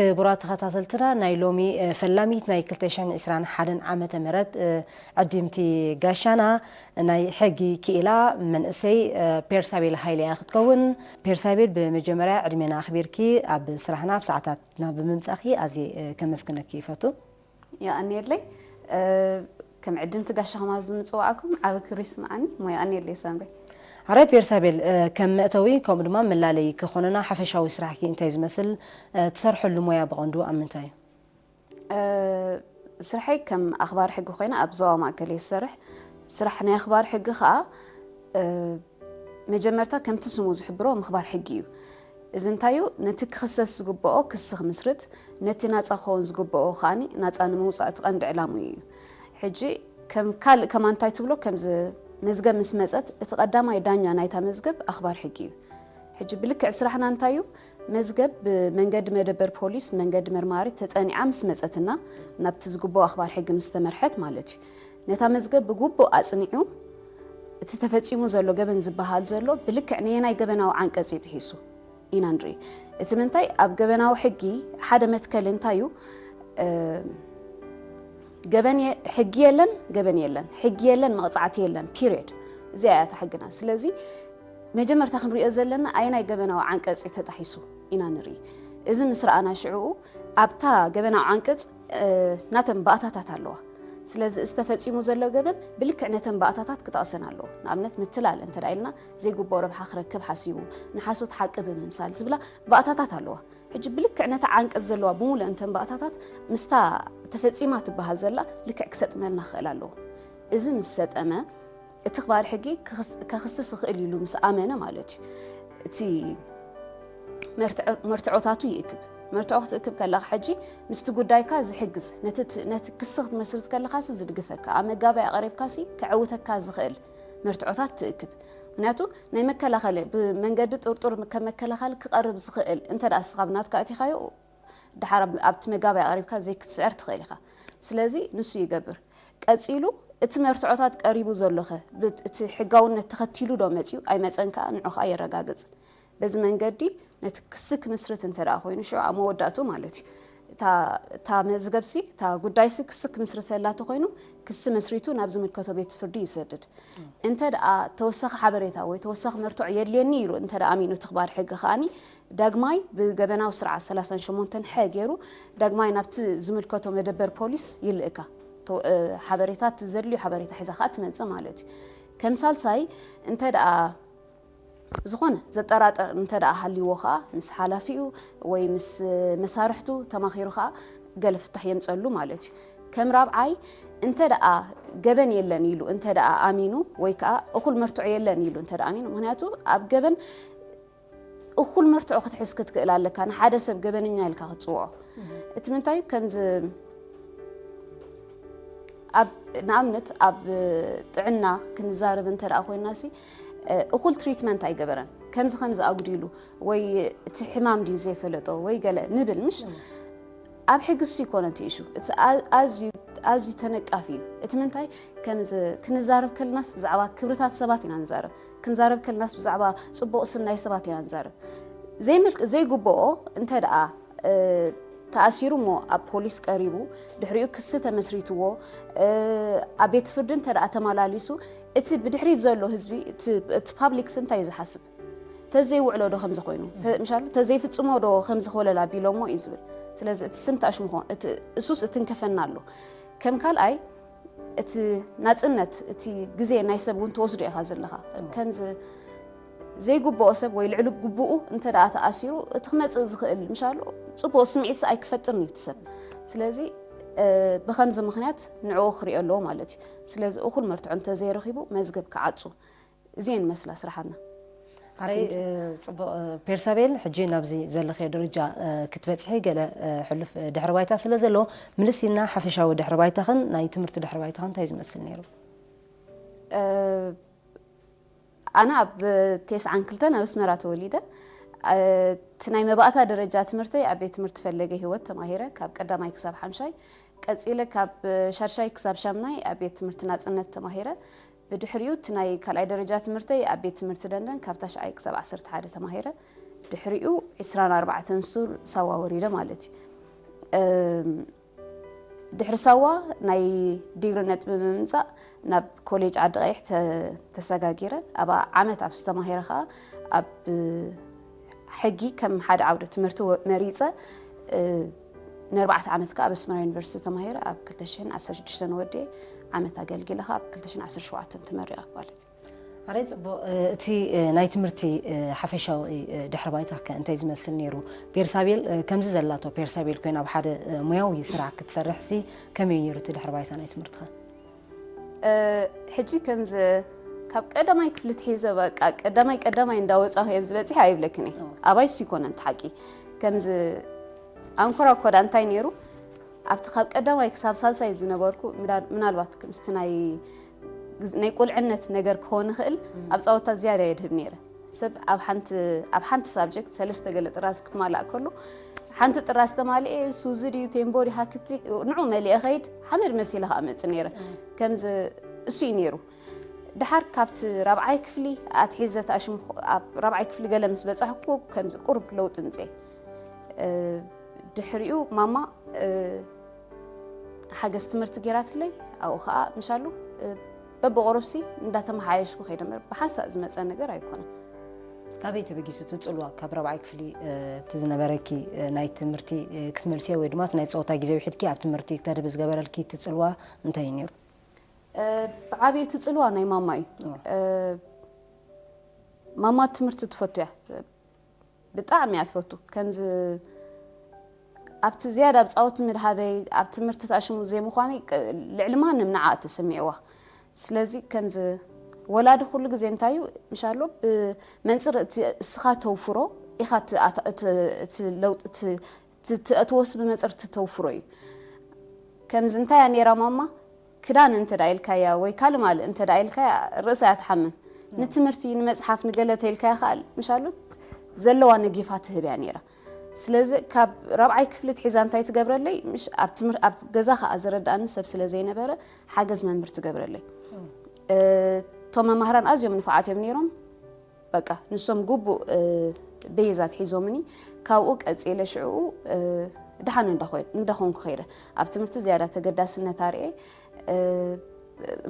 ክቡራት ተኸታተልትና፣ ናይ ሎሚ ፈላሚት ናይ ክልተ ሽሕን ዕስራን ሓደን ዓመተ ምህረት ዕድምቲ ጋሻና ናይ ሕጊ ክኢላ መንእሰይ ፔርሳቤል ሃይለ እያ ክትከውን። ፔርሳቤል፣ ብመጀመርያ ዕድሜና ኣኽቢርኪ ኣብ ስራሕና ኣብ ሰዓታትና ብምምጻእኪ ኣዝየ ከመስግነኪ ይፈቱ። የቐንየለይ። ከም ዕድምቲ ጋሻኹም ኣብዚ ምጽዋዕኩም ዓቢ ክብሪ ይስምዓኒ። ሞ የቐንየለይ ሳምሪ። ኣረ ፔርሳቤል፣ ከም መእተዊ ከምኡ ድማ መላለይ ክኾነና ሓፈሻዊ ስራሕኪ እንታይ ዝመስል ትሰርሐሉ ሞያ ብቐንዱ ኣብ ምንታይ እዩ? ስርሐይ ከም ኣኽባሪ ሕጊ ኮይነ ኣብ ዞባ ማእከል እየ ዝሰርሕ። ስራሕ ናይ ኣኽባሪ ሕጊ ኸኣ መጀመርታ ከምቲ ስሙ ዝሕብሮ ምኽባር ሕጊ እዩ። እዚ እንታይ እዩ? ነቲ ክኽሰስ ዝግብኦ ክሲ ክምስርት፣ ነቲ ናጻ ክኸውን ዝግብኦ ከኣ ናጻ ንምውጻእ እቲ ቀንዲ ዕላምኡ እዩ። ሕጂ ከም ካልእ ከማን እንታይ ትብሎ፣ ከምዚ መዝገብ ምስ መጸት እቲ ቀዳማይ ዳኛ ናይታ መዝገብ ኣኽባር ሕጊ እዩ። ሕጂ ብልክዕ ስራሕና እንታይ እዩ? መዝገብ ብመንገዲ መደበር ፖሊስ፣ መንገዲ መርማሪት ተጸኒዓ ምስ መጸትና፣ ናብቲ ዝግብኦ ኣኽባር ሕጊ ምስ ተመርሐት ማለት እዩ። ነታ መዝገብ ብግቡእ ኣጽኒዑ፣ እቲ ተፈጺሙ ዘሎ ገበን ዝበሃል ዘሎ ብልክዕ ነየናይ ገበናዊ ዓንቀጽ እዩ ጥሒሱ ኢና ንርኢ። እቲ ምንታይ ኣብ ገበናዊ ሕጊ ሓደ መትከል እንታይ እዩ? ገበን ሕጊ የለን፣ ገበን የለን፣ ሕጊ የለን፣ መቕጻዕቲ የለን፣ ፒሪየድ። እዚኣ እያ እታ ሕግና። ስለዚ መጀመርታ ክንሪኦ ዘለና ኣየናይ ገበናዊ ዓንቀጽ እዩ ተጣሒሱ ኢና ንርኢ። እዚ ምስ ረኣና ሽዕኡ ኣብታ ገበናዊ ዓንቀጽ ናተን ባእታታት ኣለዋ። ስለዚ እዚ ተፈጺሙ ዘሎ ገበን ብልክዕ ነተን ባእታታት ክጠቕሰን ኣለዎ። ንኣብነት ምትላል እንተ ኢልና ዘይግብኦ ረብሓ ክረክብ ሓሲቡ፣ ንሓሶት ሓቂ ብምምሳል ዝብላ ባእታታት ኣለዋ። ሕጂ ብልክዕ ነታ ዓንቀጽ ዘለዋ ብምሉእ እንተን ባእታታት ምስታ ተፈጺማ ትበሃል ዘላ ልክዕ ክሰጥመልና ክኽእል ኣለዎ። እዚ ምስ ሰጠመ እቲ ኣኽባሪ ሕጊ ከኽስስ ይኽእል ኢሉ ምስ ኣመነ ማለት እዩ። እቲ መርትዖታቱ ይእክብ። መርትዖ ክትእክብ ከለኻ ሕጂ ምስቲ ጉዳይካ ዝሕግዝ፣ ነቲ ክሲ ክትመስርት ከለኻሲ ዝድግፈካ፣ ኣብ መጋባእያ ቀሪብካሲ ከዕውተካ ዝኽእል መርትዖታት ትእክብ። ምክንያቱ ናይ መከላኸሊ፣ ብመንገዲ ጥርጡር ከም መከላኸሊ ክቐርብ ዝኽእል እንተ ደኣ እስኻ ብናትካ ኣእቲኻዮ፣ ደሓር ኣብቲ መጋባእያ ቀሪብካ ዘይክትስዕር ትኽእል ኢኻ። ስለዚ ንሱ ይገብር። ቀጺሉ እቲ መርትዖታት ቀሪቡ ዘሎኸ እቲ ሕጋውነት ተኸቲሉ ዶ መጺኡ ኣይመጸን ከኣ ንዑ ከኣ የረጋግጽ። በዚ መንገዲ ነቲ ክሲ ክምስርት እንተ ደኣ ኮይኑ ሽዑ ኣብ መወዳእቱ ማለት እዩ እታ መዝገብሲ እታ ጉዳይሲ ክሲ ክምስርተላ ተኾይኑ ክሲ መስሪቱ ናብ ዝምልከቶ ቤት ፍርዲ ይሰድድ። እንተ ደኣ ተወሳኺ ሓበሬታ ወይ ተወሳኺ መርትዖ የድልየኒ ኢሉ እንተ ደኣ ኣሚኑ ትኽባር ሕጊ ከኣኒ ዳግማይ ብገበናዊ ስርዓት ሰላሳን ሸሞንተን ሐ ገይሩ ዳግማይ ናብቲ ዝምልከቶ መደበር ፖሊስ ይልእካ። ሓበሬታት ዘድልዩ ሓበሬታ ሒዛ ከዓ ትመጽእ ማለት እዩ። ከም ሳልሳይ እንተ ደኣ ዝኾነ ዘጠራጠር እንተ ደኣ ሃልይዎ ከዓ ምስ ሓላፊኡ ወይ ምስ መሳርሕቱ ተማኺሩ ከዓ ገለ ፍታሕ የምፀሉ ማለት እዩ። ከም ራብዓይ እንተ ደኣ ገበን የለን ኢሉ እንተ ደኣ ኣሚኑ ወይ ከዓ እኹል መርትዖ የለን ኢሉ እንተ ደኣ ኣሚኑ፣ ምክንያቱ ኣብ ገበን እኹል መርትዖ ክትሕዝ ክትክእል ኣለካ ንሓደ ሰብ ገበነኛ ኢልካ ክትፅውዖ። እቲ ምንታይ ከምዚ ኣብ ንኣብነት ኣብ ጥዕና ክንዛረብ እንተ ደኣ ኮይና ሲ እኹል ትሪትመንት ኣይገበረን ከምዚ ከምዚ ኣጉዲሉ ወይ እቲ ሕማም ድዩ ዘይፈለጦ ወይ ገለ ንብል ምሽ ኣብ ሕጊ እሱ ይኮነ እቲ ኢሹ እቲ ኣዝዩ ተነቃፊ እዩ። እቲ ምንታይ ከምዚ ክንዛረብ ከለናስ ብዛዕባ ክብርታት ሰባት ኢና ንዛረብ። ክንዛረብ ከለናስ ብዛዕባ ጽቡቕ ስም ናይ ሰባት ኢና ንዛረብ። ዘይምልክ ዘይግብኦ እንተ ደኣ ተኣሲሩ እሞ ኣብ ፖሊስ ቀሪቡ ድሕሪኡ ክሲ ተመስሪትዎ ኣብ ቤት ፍርዲ እንተ ደኣ ተመላሊሱ እቲ ብድሕሪት ዘሎ ህዝቢ እቲ ፓብሊክስ እንታይ እዩ ዝሓስብ? ተዘይውዕሎ ዶ ከምዚ ኮይኑ ምሻሉ ተዘይፍጽሞ ዶ ከምዚ ክወለል ኣቢሎሞ እዩ ዝብል። ስለዚ እቲ ስም ተኣሽሙ ክኾን እሱስ እትንከፈና ኣሎ። ከም ካልኣይ እቲ ናጽነት እቲ ግዜ ናይ ሰብ እውን ትወስዶ ኢኻ ዘለኻ ከምዚ ዘይግብኦ ሰብ ወይ ልዕሊ ግብኡ እንተ ደኣ ተኣሲሩ እቲ ክመጽእ ዝኽእል ምሻሉ ጽቡቕ ስምዒት ኣይክፈጥርን እዩ እቲ ሰብ። ስለዚ ብኸምዚ ምኽንያት ንዕኡ ክሪኦ ኣለዎ ማለት እዩ። ስለዚ እኹል መርትዖ እንተዘይረኺቡ መዝገብ ክዓጹ እዚኤን መስላ ስራሓትና። ኣረይ ጽቡቕ ፔርሳቤል፣ ሕጂ ናብዚ ዘለኽዮ ደረጃ ክትበጽሒ ገለ ሕሉፍ ድሕሪ ባይታ ስለ ዘሎ ምልስ ኢልና ሓፈሻዊ ድሕሪ ባይታኽን ናይ ትምህርቲ ድሕሪ ባይታኽን እንታይ ዝመስል ነይሩ? ኣነ ኣብ ቴስዓን ክልተን ኣብ ኣስመራ ተወሊደ። እቲ ናይ መባእታ ደረጃ ትምህርተይ ኣብ ቤት ትምህርቲ ፈለገ ህይወት ተማሂረ ካብ ቀዳማይ ክሳብ ሓምሻይ። ቀጺለ ካብ ሻድሻይ ክሳብ ሻምናይ ኣብ ቤት ትምህርቲ ናጽነት ተማሂረ። ብድሕሪኡ እቲ ናይ ካልኣይ ደረጃ ትምህርተይ ኣብ ቤት ትምህርቲ ደንደን ካብ ታሽዓይ ክሳብ ዓሰርተ ሓደ ተማሂረ። ድሕሪኡ ዕስራን ኣርባዕተን ሱር ሳዋ ወሪደ ማለት እዩ። ድሕሪ ሳዋ ናይ ዲግሪ ነጥቢ ብምምፃእ ናብ ኮሌጅ ዓዲ ቀይሕ ተሰጋጊረ። ኣብ ዓመት ኣብ ዝተማሂረ ከዓ ኣብ ሕጊ ከም ሓደ ዓውደ ትምህርቲ መሪፀ። ንኣርባዕተ ዓመት ከዓ ኣብ ኣስመራ ዩኒቨርሲቲ ተማሂረ። ኣብ ክልተ ሽሕን ዓሰርተ ሽዱሽተን ወዲኤ ዓመት ኣገልጊለ ከዓ ኣብ ክልተ ሽሕን ዓሰርተ ሸውዓተን ተመሪቐ ማለት እዩ። ኣረይ ፅቡቕ። እቲ ናይ ትምህርቲ ሓፈሻዊ ድሕሪ ባይታ ከ እንታይ ዝመስል ነይሩ? ፔርሳቤል ከምዚ ዘላቶ ፔርሳቤል ኮይና ኣብ ሓደ ሙያዊ ስራሕ ክትሰርሕ ሲ ከመይ ነይሩ እቲ ድሕሪ ባይታ ናይ ትምህርትኻ? ሕጂ ከምዚ ካብ ቀዳማይ ክፍሊ ትሒዘ በቃ ቀዳማይ ቀዳማይ እንዳወፃኹ እየ ኣብዚ በፂሐ ኣይብለክን እየ። ኣባይ ሱ ይኮነን እቲ ሓቂ። ከምዚ ኣንኮራኮዳ እንታይ ነይሩ ኣብቲ ካብ ቀዳማይ ክሳብ ሳልሳይ ዝነበርኩ ምናልባት ምስቲ ናይ ናይ ቁልዕነት ነገር ክኸውን ይኽእል ኣብ ፃወታ ዝያዳ የድህብ ነይረ። ሰብ ኣብ ሓንቲ ኣብ ሓንቲ ሳብጀክት ሰለስተ ገለ ጥራዝ ክማላእ ከሎ ሓንቲ ጥራዝ ተማሊኤ ሱዚ ድዩ ቴምቦ ድዩ ሃክቲ ንዑ መሊኤ ኸይድ ሓመድ መሲለ ከዓ መፅእ ነይረ። ከምዚ እሱ እዩ ነይሩ። ድሓር ካብቲ ራብዓይ ክፍሊ ኣትሒዘ ተኣሽሙ ኣብ ራብዓይ ክፍሊ ገለ ምስ በፃሕኩ ከምዚ ቁሩብ ለውጢ ምፅኤ። ድሕሪኡ ማማ ሓገዝ ትምህርቲ ገይራትለይ ኣብኡ ከዓ ምሻሉ በብቆረብሲ እንዳተመሓየሽኩ ከይደ እምበር ብሓንሳእ ዝመፀ ነገር ኣይኮነን። ካበይ ተበጊሱ እቲ ፅልዋ ካብ ራብዓይ ክፍሊ እቲ ዝነበረኪ ናይ ትምህርቲ ክትመልስዮ ወይ ድማ ናይ ፀወታ ግዜ ውሒድኪ ኣብ ትምህርቲ ክተድህቢ ዝገበረልኪ እቲ ፅልዋ እንታይ እዩ ነይሩ? ብዓብዩ እቲ ፅልዋ ናይ ማማ እዩ። ማማ ትምህርቲ ትፈቱ እያ። ብጣዕሚ እያ ትፈቱ። ከምዚ ኣብቲ ዝያዳ ኣብ ፃውቲ ምድሃበይ ኣብ ትምህርቲ ተኣሽሙ ዘይምዃነይ ልዕሊ ማንም ንዓ ተሰሚዕዋ። ስለዚ ከምዚ ወላዲ ኩሉ ግዜ እንታይ እዩ ምሻሎ ብመንፅር እቲ እስኻ ተውፍሮ ኢኻ እቲ ለውጢ እቲ ትእትወስ ብመንፅር እቲ ተውፍሮ እዩ። ከምዚ እንታይ እያ ነይራ ማማ ክዳን እንተ ደኣ ኢልካያ ወይ ካልእ ማልእ እንተ ደኣ ኢልካያ ርእሳ እያ ትሓምም። ንትምህርቲ ንመጽሓፍ ንገለ ተኢልካያ ከኣ ምሻሉ ዘለዋ ነጊፋ ትህብ እያ ነይራ። ስለዚ ካብ ራብዓይ ክፍሊ ትሒዛ እንታይ ትገብረለይ ምሽ ኣብ ትምህር ኣብ ገዛ ከኣ ዝረድኣኒ ሰብ ስለ ዘይነበረ ሓገዝ መምህር ትገብረለይ። እቶም መማህራን ኣዝዮም ንፉዓት እዮም ነይሮም። በቃ ንሶም ግቡእ ቤዛት ሒዞምኒ ካብኡ ቀጺለ ሽዕኡ ደሓን እንዳኾንኩ ከይደ ኣብ ትምህርቲ ዝያዳ ተገዳስነት ኣርኤ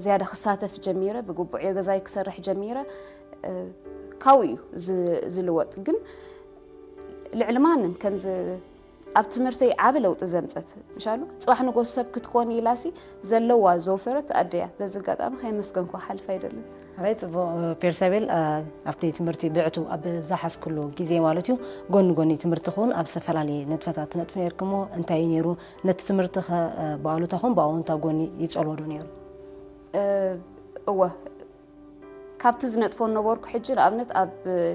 ዝያዳ ክሳተፍ ጀሚረ ብግቡዕ ዕዮ ገዛይ ክሰርሕ ጀሚረ ካብኡ እዩ ዝልወጥ ግን ልዕሊ ማንም ከምዚ ኣብ ትምህርተይ ዓቢ ለውጢ ዘምጸት ምሻሉ ጽባሕ ንጎስ ሰብ ክትኮን ኢላሲ ዘለዋ ዘውፈረት ኣደያ በዚ ኣጋጣሚ ከየመስገንኩ ሓልፍ ኣይደልን። ኣራይ ጽቡቕ ፔርሳቤል ኣብቲ ትምህርቲ ብዕቱ ኣብ ዝሓዝክሉ ግዜ ማለት እዩ ጎኒ ጎኒ ትምህርቲ ክውን ኣብ ዝተፈላለየ ንጥፈታት ትነጥፉ ነርክሞ እንታይ እዩ ነይሩ ነቲ ትምህርቲ ከ ብኣሉታ ኹን ብኣወንታ ጎኒ ይጸልዎ ዶ ነይሩ? እወ ካብቲ ዝነጥፎ ነበርኩ ሕጂ ንኣብነት ኣብ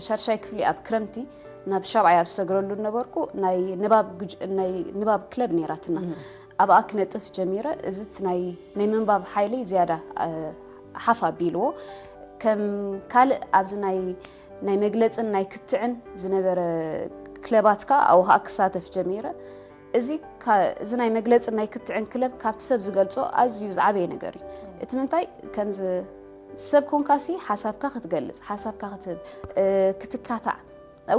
ሻድሻይ ክፍሊ ኣብ ክረምቲ ናብ ሻብዓይ ኣብ ዝሰግረሉ ነበርኩ ናይ ንባብ ናይ ንባብ ክለብ ነይራትና ኣብኣ ክነጥፍ ጀሚረ እዚ ናይ ናይ ምንባብ ሓይለይ ዝያዳ ሓፍ ኣቢልዎ ከም ካልእ ኣብዚ ናይ ናይ መግለፅን ናይ ክትዕን ዝነበረ ክለባት ከዓ ኣብኡ ከዓ ክሳተፍ ጀሚረ እዚ እዚ ናይ መግለፅን ናይ ክትዕን ክለብ ካብቲ ሰብ ዝገልፆ ኣዝዩ ዝዓበየ ነገር እዩ እቲ ምንታይ ከምዚ ሰብ ኮንካሲ ሓሳብካ ክትገልፅ ሓሳብካ ክትህብ ክትካታዕ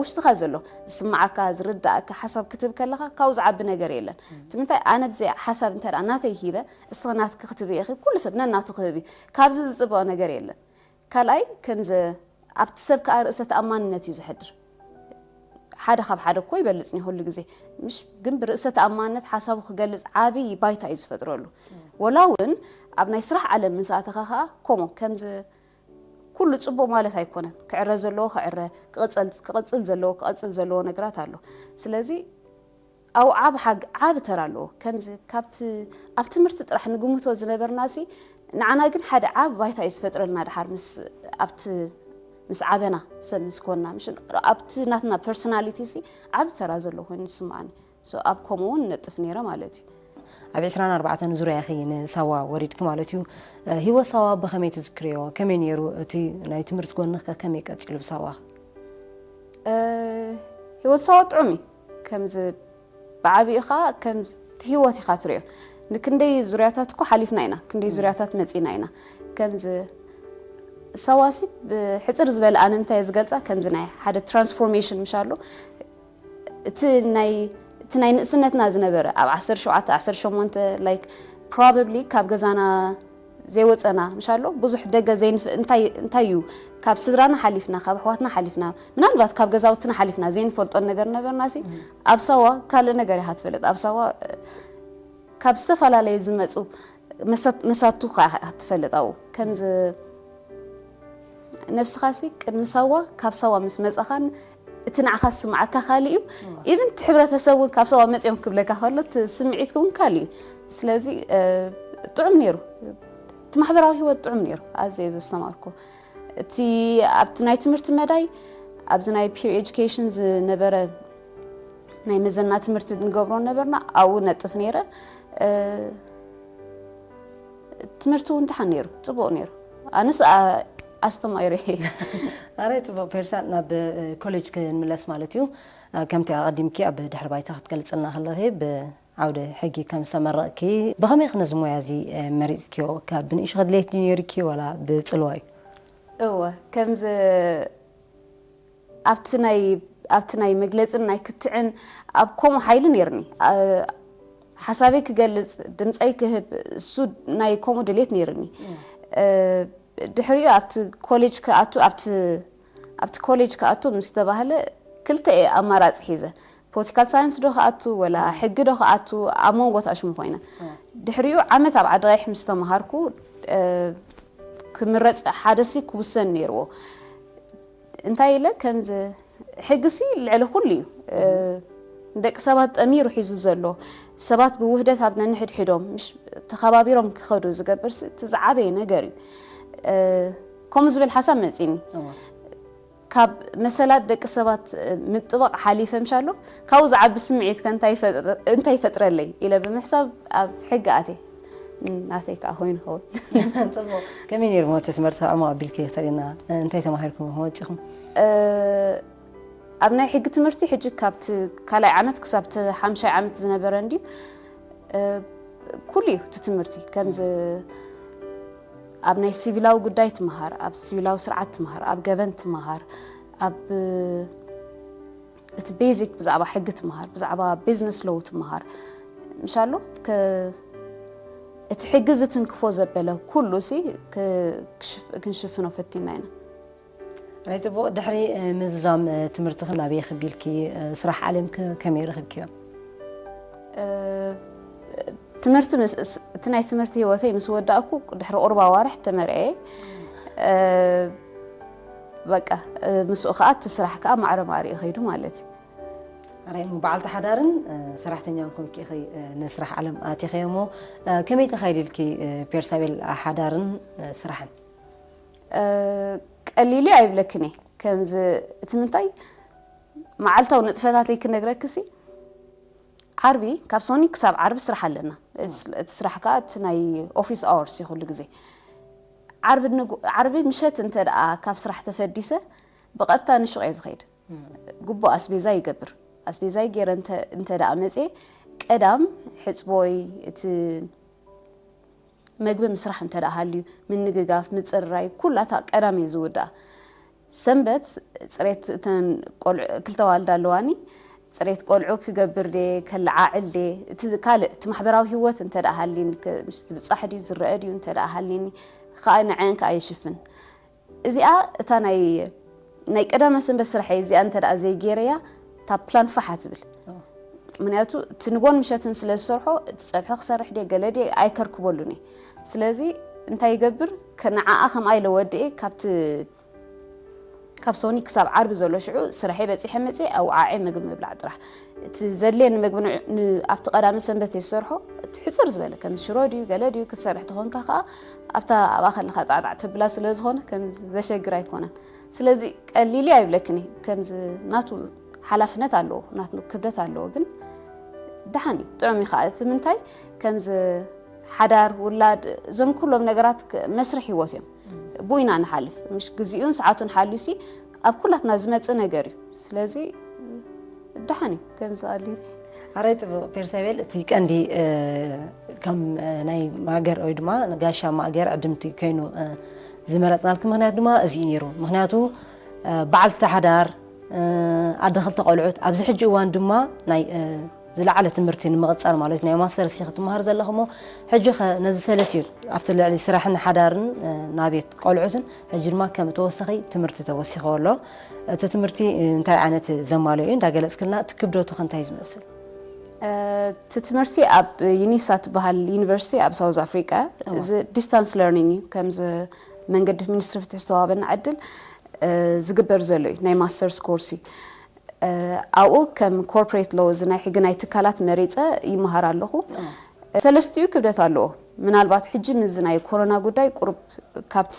ውሽጥኻ ዘሎ ዝስምዓካ ዝርዳእካ ሓሳብ ክትህብ ከለኻ ካብኡ ዝዓቢ ነገር የለን እቲ ምንታይ ኣነ ብዘይ ሓሳብ እንተ ናተይ ሂበ እስኻ ናትኪ ክትህብ ኢኺ ኩሉ ሰብ ነናቱ ክህብ እዩ ካብዚ ዝፅበኦ ነገር የለን ካልኣይ ከምዚ ኣብቲ ሰብ ከዓ ርእሰ ተኣማንነት እዩ ዘሕድር ሓደ ካብ ሓደ እኮ ይበልፅ ኒ ኩሉ ግዜ ምሽ ግን ብርእሰ ተኣማንነት ሓሳቡ ክገልፅ ዓብይ ባይታ እዩ ዝፈጥረሉ ወላ እውን ኣብ ናይ ስራሕ ዓለም ምስ ኣተኻ ከዓ ኮሞ ከምዚ ኩሉ ፅቡቅ ማለት ኣይኮነን ክዕረ ዘለዎ ክዕረ ክቅፅል ዘለዎ ክቅፅል ዘለዎ ነገራት ኣሎ ስለዚ ኣብኡ ዓብ ሓግ ዓብ ተራ ኣለዎ ከምዚ ካብቲ ኣብ ትምህርቲ ጥራሕ ንግምቶ ዝነበርና ሲ ንዓና ግን ሓደ ዓብ ባይታ እዩ ዝፈጥረልና ድሓር ምስ ኣብቲ ምስ ዓበና ሰብ ምስ ኮንና ምሽ ኣብቲ ናትና ፐርሶናሊቲ ሲ ዓብ ተራ ዘሎ ኮይኑ ዝስምዓኒ so ኣብ ከምኡ እውን ነጥፍ ነይረ ማለት እዩ ኣብ ዕስራን ኣርባዕተን ዙርያ ኢኺ ንሳዋ ወሪድኪ ማለት እዩ። ህይወት ሳዋ ብኸመይ ትዝክርዮ? ከመይ ነይሩ እቲ ናይ ትምህርቲ ጎንኽ ከ ከመይ ቀጺሉ ብሳዋ? ህይወት ሳዋ ጥዑም እዩ። ከምዚ ብዓቢኡ ኸዓ ከምቲ ህይወት ኢኻ ትሪኦ። ንክንደይ ዙርያታት እኮ ሓሊፍና ኢና፣ ክንደይ ዙርያታት መጺና ኢና። ከምዚ ሳዋሲ ብሕጽር ዝበለ ኣነ እንታይ እየ ዝገልጻ ከምዚ ናይ ሓደ ትራንስፎርሜሽን ምሽ ኣሎ እቲ ናይ እቲ ናይ ንእስነትና ዝነበረ ኣብ ዓሰርተ ሸውዓተ ዓሰርተ ሸሞንተ like probably ካብ ገዛና ዘይወፀና ምሻሎ ብዙሕ ደገ ዘይንፍ እንታይ እንታይ እዩ ካብ ስድራና ሓሊፍና ካብ ኣሕዋትና ሓሊፍና ምናልባት ካብ ገዛውትና ሓሊፍና ዘይንፈልጦ ነገር ነበርና ሲ ኣብ ሳዋ ካልእ ነገር ኢኻ ትፈልጥ ኣብ ሳዋ ካብ ዝተፈላለየ ዝመፁ መሳት- መሳቱ ኸዓ ትፈልጥ ኣብኡ ከምዚ ነብስኻ ሲ ቅድሚ ሳዋ ካብ ሳዋ ምስ መፃኻን እቲ ንዓኻ ዝስምዓካ ካልእ እዩ ኢቭን እቲ ሕብረተሰብ እውን ካብ ሳዋ መፅኦም ክብለካ ከሎ እቲ ስምዒት እውን ካልእ እዩ ስለዚ እ፣ ጥዑም ነይሩ እቲ ማሕበራዊ ህይወት ጥዑም ነይሩ ኣዘየ ዘስተማርኩ እቲ ኣብቲ ናይ ትምህርቲ መዳይ ኣብዚ ናይ peer education ዝነበረ ናይ መዘና ትምህርቲ ንገብሮ ነበርና ኣብኡ ነጥፍ ነይረ እ፣ ትምህርቲ እውን ደሓን ነይሩ ፅቡቅ ነይሩ ኣነስ ኣ- ኣስተማይረ ኣራይ ፅቡቅ ፔርሳ ናብ ኮሌጅ ክንምለስ ማለት እዩ ከምቲ ኣቀዲምኪ ኣብ ድሕሪ ባይታ ክትገልፅልና ከለኺ ብዓውደ ሕጊ ከም ዝተመረቕኪ ብኸመይ ክነዚ ሞያ እዚ መሪፅክዮ ካብ ብንእሽኺ ድሌት ድዩ ነይሩኪ ወላ ብፅልዋ እዩ እወ ከምዚ ኣብቲ ናይ ኣብቲ ናይ መግለፅን ናይ ክትዕን ኣብ ከምኡ ሓይሊ ነይርኒ ሓሳበይ ክገልፅ ድምፀይ ክህብ እሱ ናይ ከምኡ ድሌት ነይርኒ ድሕሪኡ ኣብቲ ኮሌጅ ክኣቱ ኣብቲ ኣብቲ ኮሌጅ ክኣቱ ምስ ተባህለ ክልተ እየ ኣማራፂ ሒዘ ፖለቲካል ሳይንስ ዶ ክኣቱ ወላ ሕጊ ዶ ክኣቱ ኣብ መንጎ ተኣሽሙ ኮይነ ድሕሪኡ ዓመት ኣብ ዓዲ ቀይሕ ምስ ተምሃርኩ ክምረፅ ሓደሲ ክውሰን ነይርዎ እንታይ ኢለ ከምዚ ሕግሲ ልዕሊ ኩሉ እዩ ንደቂ ሰባት ጠሚሩ ሒዙ ዘሎ ሰባት ብውህደት ኣብ ነንሕድሕዶም ተኸባቢሮም ክኸዱ ዝገብር እቲ ዝዓበየ ነገር እዩ ከምኡ ዝብል ሓሳብ መፂኒ ካብ መሰላት ደቂ ሰባት ምጥባቕ ሓሊፈ ምሻሎ ካብኡ ዝዓቢ ስምዒት ከ እንታይ ይፈጥረለይ ኢለ ብምሕሳብ ኣብ ሕጊ ኣትየ ናተይ ከዓ ኮይኑ ኸውን ፅቡቅ ከመይ ነይሩ ሞት ትምህርቲ ዕሙቕ ኣቢልኪ ክተርእና እንታይ ተማሂርኩም ወፂኹም ኣብ ናይ ሕጊ ትምህርቲ ሕጂ ካብቲ ካልኣይ ዓመት ክሳብ ሓምሻይ ዓመት ዝነበረ እንድዩ ኩሉ እዩ እቲ ትምህርቲ ከምዚ ኣብ ናይ ሲቪላዊ ጉዳይ ትምሃር ኣብ ሲቪላዊ ስርዓት ትምሃር ኣብ ገበን ትምሃር ኣብ እቲ ቤዚክ ብዛዕባ ሕጊ ትምሃር ብዛዕባ ቢዝነስ ሎው ትምሃር ምሻሎ እቲ ሕጊ ዝትንክፎ ዘበለ ኩሉ ሲ ክንሽፍኖ ፈቲና ኢና ናይ ፅቡቅ ድሕሪ ምዝዛም ትምህርትኽን ናበይ ክቢልኪ ስራሕ ዓለም ከመይ ረክብክዮ ትምህርቲ እቲ ናይ ትምህርቲ ህይወተይ ምስ ወዳእኩ ድሕሪ ቁርባ ዋርሕ ተመርዐየ በቃ ምስኡ ከዓ እቲ ስራሕ ከዓ ማዕረ ማዕሪኡ ከይዱ ማለት እዩ ራይ በዓልቲ ሓዳርን ሰራሕተኛን ኮንኪ ኢኺ ንስራሕ ዓለም ኣቲኸ እሞ ከመይ ተኻይድልኪ ፔርሳቤል ሓዳርን ስራሕን ቀሊሉ ኣይብለክን እየ ከምዚ እቲ ምንታይ መዓልታዊ ንጥፈታተይ ክነግረክሲ ዓርቢ ካብ ሶኒ ክሳብ ዓርቢ ስራሕ ኣለና እቲ ስራሕ ከዓ እቲ ናይ ኦፊስ ኣወርስ እዩ ኩሉ ግዜ ዓርቢ ምሸት እንተ ደኣ ካብ ስራሕ ተፈዲሰ ብቐጥታ ንሹቕ እየ ዝኸይድ ግቡእ ኣስቤዛ ይገብር ኣስቤዛይ ገይረ እንተ ደኣ መፅየ ቀዳም ሕፅቦይ እቲ መግቢ ምስራሕ እንተ ደኣ ሃልዩ ምንግጋፍ ምፅርራይ ኩላታ ቀዳም እየ ዝውድኣ ሰንበት ፅሬት እተን ቆልዑ ክልተ ዋልዳ ኣለዋኒ ፅሬት ቆልዑ ክገብር ደ ከለዓዕል ደ እቲ ካልእ እቲ ማሕበራዊ ህይወት እንተ ደኣ ሃልዩኒ ምስ ዝብፃሕ ድዩ ዝረአ ድዩ እንተ ደኣ ሃልዩኒ ከዓ ንዐን ከዓ ይሽፍን እዚኣ እታ ናይ ናይ ቀዳመ ሰንበት ስራሐይ እዚኣ እንተ ደኣ ዘይገይረያ እታ ፕላን ፋሓ ትብል ምክንያቱ እቲ ንጎን ምሸትን ስለ ዝሰርሖ እቲ ፀብሒ ክሰርሕ ድየ ገለ ድየ ኣይከርክበሉን እየ ስለዚ እንታይ ይገብር ንዓኣ ከምኣ ኢለ ወድኤ ካብቲ ካብ ሶኒ ክሳብ ዓርቢ ዘሎ ሽዑ ስራሐይ በፂሐ መፅየ ኣውዓዐ ምግቢ ምብላዕ ጥራሕ እቲ ዘድልየኒ ምግቢ ኣብቲ ቀዳሚ ሰንበት እየ ዝሰርሖ እቲ ሕፅር ዝበለ ከም ሽሮ ድዩ ገለ ድዩ ክትሰርሕ ተኾንካ ከዓ ኣብታ ኣብኣ ከለካ ጣዕጣዕ ተብላ ስለ ዝኾነ ከም ዘሸግር ኣይኮነን ስለዚ ቀሊል እዩ ኣይብለክን ከምዚ ናቱ ሓላፍነት ኣለዎ ናቱ ክብደት ኣለዎ ግን ደሓን እዩ ጥዑም እዩ ከዓ እቲ ምንታይ ከምዚ ሓዳር ውላድ እዞም ኩሎም ነገራት መስርሕ ህይወት እዮም ብኡ ኢና ንሓልፍ ምሽ ግዜኡን ሰዓቱን ሓልዩሲ ኣብ ኩላትና ዝመፅእ ነገር እዩ ስለዚ ደሓን እዩ ከምዚ ኣሊኒ ኣራይ ፅቡቅ ፔርሳቤል እቲ ቀንዲ ከም ናይ ማገር ወይ ድማ ጋሻ ማእገር ዕድምቲ ኮይኑ ዝመረፅናልኪ ምክንያት ድማ እዚ እዩ ነይሩ ምክንያቱ በዓልቲ ሓዳር ኣደ ክልተ ቆልዑት ኣብዚ ሕጂ እዋን ድማ ናይ ዝለዓለ ትምህርቲ ንምቕጻል ማለት ናይ ማስተርስ ክትመሃር ዘለኹ እሞ፣ ሕጂ ኸ ነዚ ሰለስቲኡ ኣብቲ ልዕሊ ስራሕን ሓዳርን፣ እ፣ ናቤት ቆልዑትን፣ ሕጂ ድማ ከም ተወሳኺ ትምህርቲ ተወሲኽዎ ኣሎ። እቲ ትምህርቲ እንታይ ዓይነት ዘማልኦ እዩ እንዳገለጽክልና፣ እቲ ክብደቱ ከ እንታይ እዩ ዝመስል? እ፣ እቲ ትምህርቲ ኣብ ዩኒሳ ትበሃል ዩኒቨርሲቲ ኣብ ሳውዝ ኣፍሪቃ፣ እዚ ዲስታንስ ለርኒንግ እዩ። ከምዚ መንገዲ ሚኒስትሪ ፍትሒ ዝተዋበና ዕድል፣ እ፣ ዝግበር ዘሎ እዩ፣ ናይ ማስተርስ ኮርስ እዩ። እ፣ ኣብኡ ከም ኮርፖሬት ሎ፣ እዚ ናይ ሕጊ ናይ ትካላት መሪጸ ይመሃር ኣለኹ። ሰለስቲኡ ክብደት ኣለዎ። ምናልባት ሕጂ ምስዚ ናይ ኮሮና ጉዳይ ቁሩብ ካብቲ፣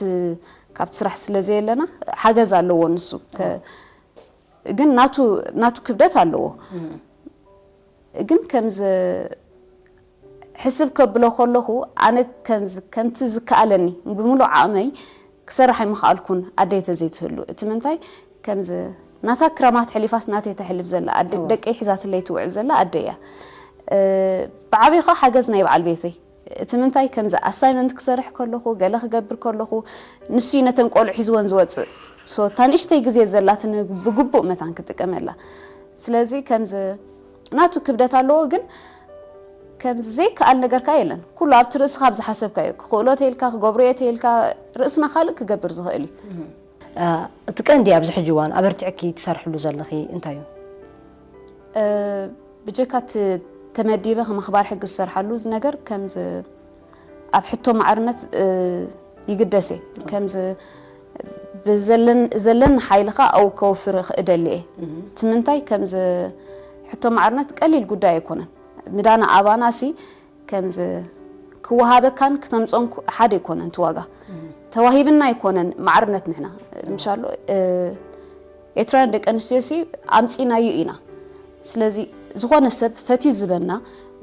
ካብቲ ስራሕ ስለ ዘየለና ሓገዝ ኣለዎ ንሱ። ከ-፣ ግን ናቱ፣ ናቱ ክብደት ኣለዎ። ግን ከምዚ ሕስብ ከብሎ ከለኹ፣ ኣነ ከምዚ፣ ከምቲ ዝከኣለኒ ብምሉእ ዓቕመይ ክሰርሕ ኣይምኸኣልኩን፣ ኣደይ ተዘይትህሉ። እቲ ምንታይ፣ ከምዚ ናታ ክረማት ሕሊፋስ ናተይ ተሕልፍ ዘላ ኣደ፣ ደቀይ ሒዛትለይ ትውዕል ዘላ ኣደ እያ። እ፣ ብዓብዩ ኸዓ ሓገዝ ናይ በዓል ቤተይ። እቲ ምንታይ፣ ከምዚ ኣሳይመንት ክሰርሕ ከለኹ፣ ገለ ክገብር ከለኹ፣ ንሱ እዩ ነተን ቆልዑ ሒዝወን ዝወፅእ። ሶ፣ እታ ንእሽተይ ግዜ ዘላትኒ ብግቡእ መታን ክጥቀመላ። ስለዚ ከምዚ ናቱ ክብደት ኣለዎ፣ ግን ከምዚ ዘይከኣል ነገር ከኣ የለን። ኩሉ ኣብቲ ርእስኻ ኣብ ዝሓሰብካዮ፣ ክኽእሎ ተይልካ፣ ክገብሮ እየ ተይልካ፣ ርእስና ካልእ ክገብር ዝኽእል እዩ። እ፣ እቲ ቀንዲ ኣብዚ ሕጂ እዋን ኣበርቲዕኪ ትሰርሕሉ ዘለኺ እንታይ እዩ? እ፣ ብጀካ እቲ ተመዲበ ከም ኣኽባር ሕጊ ዝሰርሓሉ ነገር ከምዚ ኣብ ሕቶ ማዕርነት፣ እ፣ ይግደስ እየ። ከምዚ ብዘለን-፣ ዘለኒ ሓይሊ ኸኣ ኣብኡ ከውፍር እደሊ እየ። እቲ ምንታይ ከምዚ ሕቶ ማዕርነት ቀሊል ጉዳይ ኣይኮነን። ምዳና ኣባና ሲ ከምዚ ክወሃበካን ክተምጾን ኩ-፣ ሓደ ኣይኮነን እቲ ዋጋ። ተዋሂብና ኣይኮነን ማዕርነት ንሕና። ምሻሎ፣ እ፣ ኤርትራውያን ደቂ ኣንስትዮ ሲ ኣምጺናዩ ኢና። ስለዚ ዝኾነ ሰብ ፈትዩ ዝበና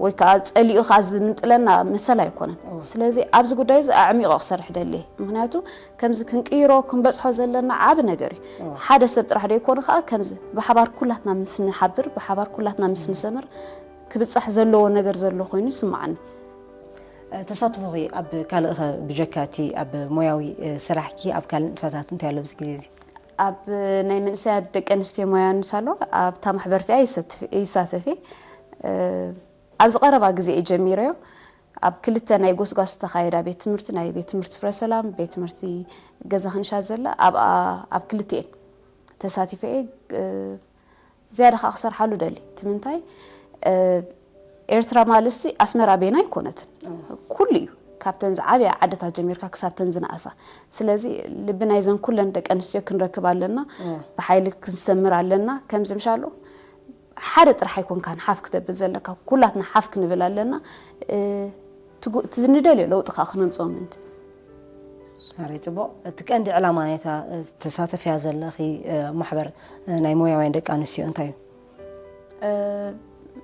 ወይ ከዓ ጸሊኡ ከዓ ዝምንጥለና መሰል ኣይኮነን። ስለዚ ኣብዚ ጉዳይ እዚ ኣዕሚቑ ክሰርሕ ደሊ እየ። ምኽንያቱ ከምዚ ክንቅይሮ ክንበጽሖ ዘለና ዓቢ ነገር እዩ። ሓደ ሰብ ጥራሕ ደይኮነ ከዓ ከምዚ ብሓባር ኩላትና ምስ ንሓብር፣ ብሓባር ኩላትና ምስ ንሰምር ክብጻሕ ዘለዎ ነገር ዘሎ ኮይኑ ይስምዓኒ። ተሳትፎኺ ኣብ ካልእ ኸ ብጀካ እቲ ኣብ ሞያዊ፣ እ፣ ስራሕኪ ኣብ ካልእ ንጥፈታት እንታይ ኣሎ ኣብዚ ግዜ እዚ? ኣብ ናይ መንእሰያት ደቂ ኣንስትዮ ሞያ ንሳሎ ኣብታ ማሕበርቲኣ ይሰትፍ-፣ ይሳተፍ እየ። እ፣ ኣብዚ ቀረባ ግዜ እየ ጀሚረዮ። ኣብ ክልተ ናይ ጎስጓስ ዝተኻየዳ ቤት ትምህርቲ፣ ናይ ቤት ትምህርቲ ፍረ ሰላም፣ ቤት ትምህርቲ ገዛ ክንሻ ዘላ፣ ኣብኣ፣ ኣብ ክልቲኤን ተሳቲፈ እየ። እ፣ ዝያዳ ኸዓ ክሰርሓሉ ደሊ። እቲ ምንታይ፣ እ፣ ኤርትራ ማለትሲ ኣስመራ ቤና ኣይኮነትን። ኩሉ እዩ። ካብተን ዝዓበያ ዓድታት ጀሚርካ ክሳብተን ዝነኣሳ። ስለዚ ልቢ ናይዘን ኩለን ደቂ ኣንስትዮ ክንረክብ ኣለና። ብሓይሊ ክንሰምር ኣለና። ከምዚ ምሻሎ ሓደ ጥራሕ ኣይኮንካን ሓፍ ክተብል ዘለካ። ኩላትና ሓፍ ክንብል ኣለና። እ፣ ትጉ-፣ እቲ ዝንደልዮ ለውጢ ከዓ ክነምፅኦ ምእንቲ። ኣረይ ጽቡቕ። እቲ ቀንዲ ዕላማ ናይታ፣ እ፣ ተሳተፍያ ዘለኺ፣ እ፣ ማሕበር፣ እ፣ ናይ ሞያውያን ደቂ ኣንስትዮ እንታይ እዩ? እ፣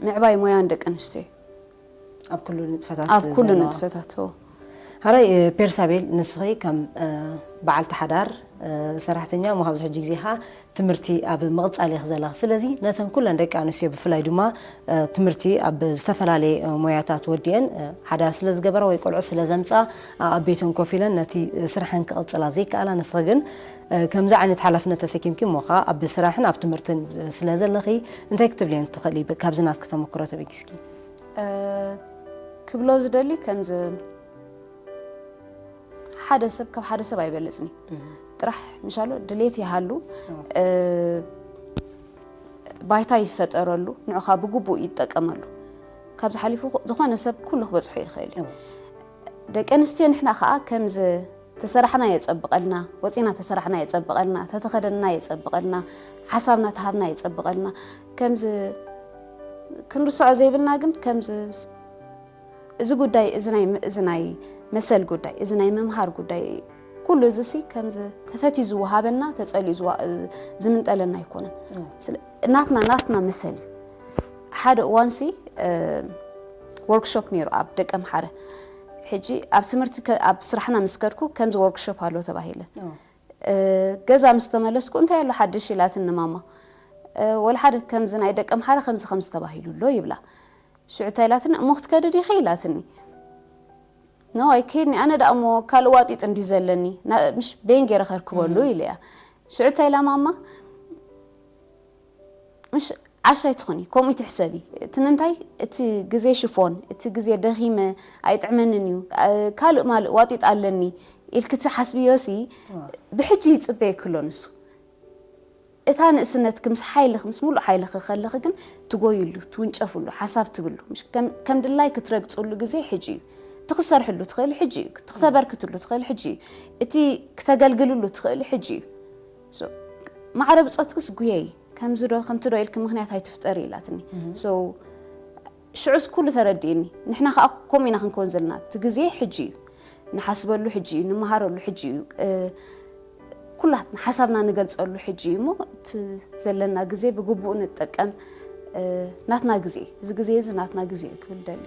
ምዕባይ ሞያን ደቂ ኣንስትዮ እዩ። ኣብ ኩሉ ንጥፈታት ኣብ ኩሉ ዘለዋ። ንጥፈታት፣ ኦ። ሓራይ፣ እ፣ ፔርሳቤል፣ ንስኺ ከም፣ እ፣ በዓልቲ ሓዳር፣ እ፣ ሰራሕተኛ እሞ ካብዚ ሕጂ ግዜ ኸኣ ትምህርቲ ኣብ ምቕጻል ኢኺ ዘለኺ። ስለዚ ነተን ኩለን ደቂ ኣንስትዮ ብፍላይ ድማ፣ እ፣ ትምህርቲ ኣብ ዝተፈላለየ፣ እ፣ ሞያታት ወዲአን፣ እ፣ ሓዳር ስለ ዝገበራ ወይ ቆልዑ ስለ ዘምጽኣ፣ ኣ-፣ ኣብ ቤተን ኮፍ ኢለን ነቲ፣ እ፣ ስራሐን ክቕጽላ ዘይከኣላ፣ ንስኺ ግን፣ እ፣ ከምዚ ዓይነት ሓላፍነት ተሰኪምኪ እሞ ኸኣ ኣብ ስራሕን ኣብ ትምህርትን፣ እ፣ ስለ ዘለኺ እንታይ ክትብልየን ትኽእሊ? ብ-፣ ካብዚ ናትኪ ተመክሮ ተበጊስኪ። እ፣ ክብሎ ዝደሊ ከምዚ ሓደ ሰብ ካብ ሓደ ሰብ ኣይበልጽን እዩ። ጥራሕ ምሻሎ ድሌት ይሃሉ፣ እ፣ ባይታ ይፈጠረሉ፣ ንዑኻ ብግቡእ ይጠቀመሉ። ካብዚ ሓሊፉ ዝኾነ ሰብ ኩሉ ክበጽሖ ይኽእል እዩ። ደቂ ኣንስትዮ ንሕና ኸኣ ከምዚ ተሰራሕና የጸብቐልና፣ ወጺና ተሰራሕና የጸብቐልና፣ ተተኸደንና የጸብቐልና፣ ሓሳብና ተሃብና የጸብቐልና። ከምዚ ክንርስዖ ዘይብልና ግን ከምዚ እዚ ጉዳይ፣ እዚ ናይ፣ እዚ ናይ መሰል ጉዳይ፣ እዚ ናይ ምምሃር ጉዳይ፣ ኩሉ እዚ ሲ ከምዚ ተፈትዩ ዝወሃበና፣ ተጸልዩ ዝዋ-፣ ዝምንጠለና ኣይኮነን። ስለ-፣ ናትና፣ ናትና መሰል እዩ። ሓደ እዋን ሲ፣ እ፣ ወርክሾፕ ነይሩ ኣብ ደቀምሓረ። ሕጂ ኣብ ትምህርቲ ከ-፣ ኣብ ስራሕና ምስ ከድኩ ከምዚ ወርክሾፕ ኣሎ ተባሂለ። እ፣ ገዛ ምስ ተመለስኩ፣ "እንታይ ኣሎ ሓድሽ?" ኢላትኒ ማማ። እ፣ "ወላ ሓደ፣ ከምዚ ናይ ደቀምሓረ ከምዚ ከምዚ ተባሂሉ ኣሎ" ይብላ። ሽዑ እንታይ ኢላትኒ፣ "እሞ ክትከዲ ዲኺ?" ኢላትኒ። "ኖ፣ ኣይከይድን፣ ኣነ ደኣ እሞ ካልእ ዋጢጥ እንድዩ ዘለኒ፣ ና-፣ ምሽ በየን ገይረ ከርክበሉ?" ኢለያ። ሽዑ እንታይ ኢላ ማማ፣ "ምሽ ዓሻ ኣይትኹኒ፣ ከምኡ ትሕሰቢ። እቲ ምንታይ፣ እቲ ግዜ ሽፎን፣ እቲ ግዜ ደኺመ ኣይጥዕመንን እዩ፣ ካልእ ማልእ ዋጢጥ ኣለኒ ኢልኪ ትሓስብዮሲ፣ ብሕጂ ይጽበየኪ ኣሎ ንሱ። እታ ንእስነትኪ ምስ ሓይልኺ፣ ምስ ሙሉእ ሓይልኺ ከለኺ ግን ትጎይሉ፣ ትውንጨፍሉ፣ ሓሳብ ትብሉ። ምሽ ከም ከም ድላይ ክትረግጽሉ ግዜ ሕጂ እዩ። እቲ ክትሰርሕሉ ትኽእሊ ሕጂ እዩ። እቲ ክተበርክትሉ ትኽእሊ ሕጂ እዩ። እቲ ክተገልግልሉ ትኽእሊ ሕጂ እዩ። So፣ ማዕረ ብጾትክስ ጉየይ፣ ከምዚ ዶ ከምቲ ዶ ኢልኪ ምኽንያት ኣይትፍጠሪ ኢላትኒ። So፣ ሽዑስ ኩሉ ተረዲእኒ። ንሕና ከኣ ከምኡ ኢና ክንከውን ዘለና። እቲ ግዜ ሕጂ እዩ። ንሓስበሉ ሕጂ እዩ፣ ንመሃረሉ ሕጂ እዩ። እ፣ ኩላትና ሓሳብና ንገልጸሉ ሕጂ እዩ እሞ፣ እቲ ዘለና ግዜ ብግቡእ ንጠቀም። እ፣ ናትና ግዜ፣ እዚ ግዜ እዚ ናትና ግዜ እዩ ክብል ደሊ።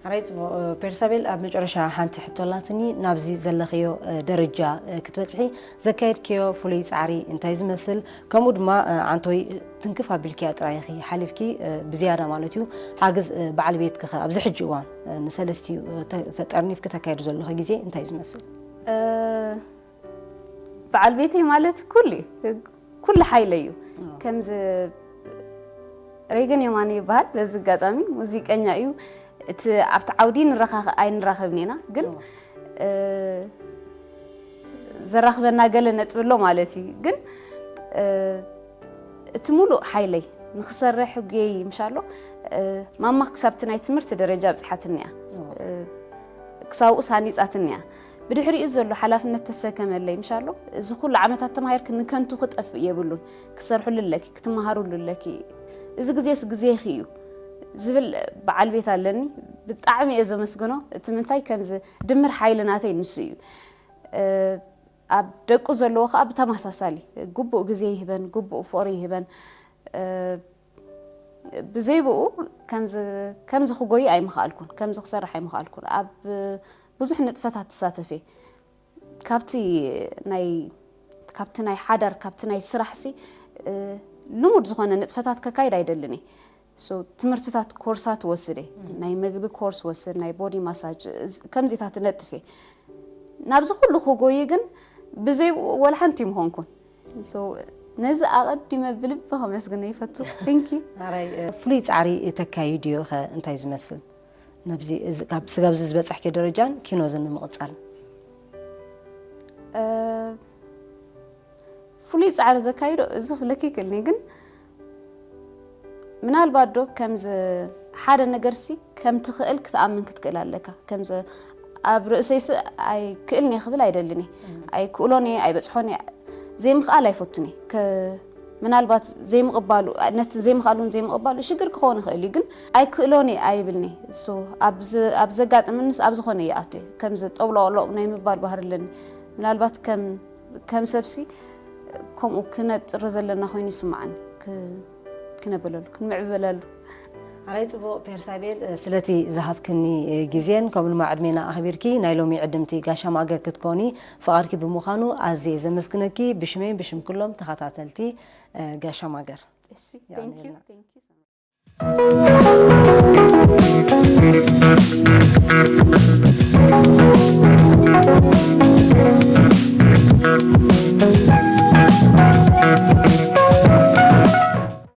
ኣራይ ጽቡቕ። እ፣ ፔርሳቤል፣ ኣብ መጨረሻ ሓንቲ ሕቶ ኣላትኒ። ናብዚ ዘለኽዮ፣ እ፣ ደረጃ፣ እ፣ ክትበጽሒ ዘካየድክዮ ፍሉይ ጻዕሪ እንታይ ዝመስል? ከምኡ ድማ፣ እ፣ ዓንቶይ ትንክፍ ኣቢልክያ ጥራይ ኢኺ ሓሊፍኪ፣ እ፣ ብዝያዳ ማለት እዩ፣ ሓገዝ፣ እ፣ በዓል ቤትኪ ኸ ኣብዚ ሕጂ እዋን፣ እ፣ ንሰለስቲኡ፣ እ፣ ተ-፣ ተጠርኒፍኪ ተካይዱ ዘለኺ ግዜ እንታይ ዝመስል? እ፣ በዓል ቤተይ ማለት ኩሉ እዩ፣ ኩሉ ሓይለይ እዩ። ከምዚ ሬገን የማነ ይበሃል። በዚ ኣጋጣሚ ሙዚቀኛ እዩ። እቲ ኣብቲ ዓውዲ ንራኻ-፣ ኣይንራኸብን ኢና፣ ግን፣ እ፣ ዘራኽበና ገለ ነጥቢ ኣሎ ማለት እዩ። ግን፣ እ፣ እቲ ሙሉእ ሓይለይ ንኽሰርሕ ህጉየይ ምሻሎ፣ እ፣ ማማ ክሳብቲ ናይ ትምህርቲ ደረጃ ኣብጽሓትኒ እያ። እ፣ ክሳብኡስ ሃኒጻትኒ እያ። ብድሕሪኡ ዘሎ ሓላፍነት ተሰከመለይ ምሻሎ። እዚ ኩሉ ዓመታት ተማሂርኪ ንከንቱ ክጠፍእ የብሉን። ክትሰርሕሉ ኣለኪ፣ ክትመሃርሉ ኣለኪ። እዚ ግዜስ ግዜኺ እዩ ዝብል በዓል ቤት ኣለኒ። ብጣዕሚ እየ ዘመስግኖ። እቲ ምንታይ ከምዚ ድምር ሓይሊ ናተይ ንሱ እዩ። እ፣ ኣብ ደቁ ዘለዎ ኸኣ ብተመሳሳሊ ግቡእ ግዜ ይህበን፣ ግቡእ ፍቕሪ ይህበን። እ፣ ብዘይ ብኡ ከምዚ፣ ከምዚ ክጎይ ኣይምኸኣልኩን፣ ከምዚ ክሰርሕ ኣይምኸኣልኩን። ኣብ ብዙሕ ንጥፈታት ትሳተፍ እየ። ካብቲ ናይ፣ ካብቲ ናይ ሓዳር፣ ካብቲ ናይ ስራሕሲ፣ እ፣ ልሙድ ዝኾነ ንጥፈታት ከካይድ ኣይደልን እየ። So፣ ትምህርትታት ኮርሳት ወስድ እየ። ናይ መግቢ ኮርስ ወስድ፣ ናይ ቦዲ ማሳጅ፣ እዚ፣ ከምዚታት እነጥፍ እየ። ናብዚ ኩሉ ክጎይ ግን ብዘይ ብኡ ወላ ሓንቲ ምኾንኩን። So፣ ነዚ ኣቐዲመ ብልቢ ከመስግኖ ይፈቱ። Thank you። ኣራይ፣ እ፣ ፍሉይ ጻዕሪ ተካይድዮ ኸ እንታይ ዝመስል? ነብዚ፣ እዚ፣ ካብ ስጋብ እዚ ዝበጻሕክዮ ደረጃን ኪኖ እዚ ንምቕጻል? እ፣ ፍሉይ ጻዕሪ ዘካይዶ እዚ ክብለኪ ይክእልኒ፣ ግን ምናልባት ዶ ከምዚ ሓደ ነገርሲ ከም ትኽእል ክትኣምን ክትክእል ኣለካ። ከምዚ ኣብ ርእሰይሲ ኣይክእልን እየ ክብል ኣይደልን እየ። ኣይክእሎን እየ፣ ኣይበጽሖን እየ። ዘይምኽኣል ኣይፈቱን እየ። ከ-፣ ምናልባት ዘይምቕባሉ፣ ነቲ ዘይምኽኣል እውን ዘይምቕባሉ ሽግር ክኸውን ይኽእል እዩ፣ ግን ኣይክእሎን እየ ኣይብልን እየ። So፣ ኣብ ዝ-፣ ኣብ ዘጋጥመንስ ኣብ ዝኾነ እየ ኣቱ እየ። ከምዚ ጠብሎቕሎቕ ናይ ምባል ባህሪ ኣለኒ። ምናልባት ከም፣ ከም ሰብሲ ከምኡ ክነጥሪ ዘለና ኮይኑ ይስምዓኒ። ክ-፣ ክነበለሉ፣ ክንምዕብለሉ። ኣራይ ጽቡቕ ፔርሳቤል፣ ስለቲ ዝሃብክኒ ግዜን ከምኡ ድማ ዕድሜና ኣኽቢርኪ ናይ ሎሚ ዕድምቲ ጋሻ ማገር ክትኮኒ ፍቓድኪ ብምዃኑ ኣዝየ ዘመስግነኪ ብሽመይን ብሽም ኩሎም ተኸታተልቲ ጋሻ ማገር። እሺ፣ thank you፣ የቐንየልና። Thank you so much።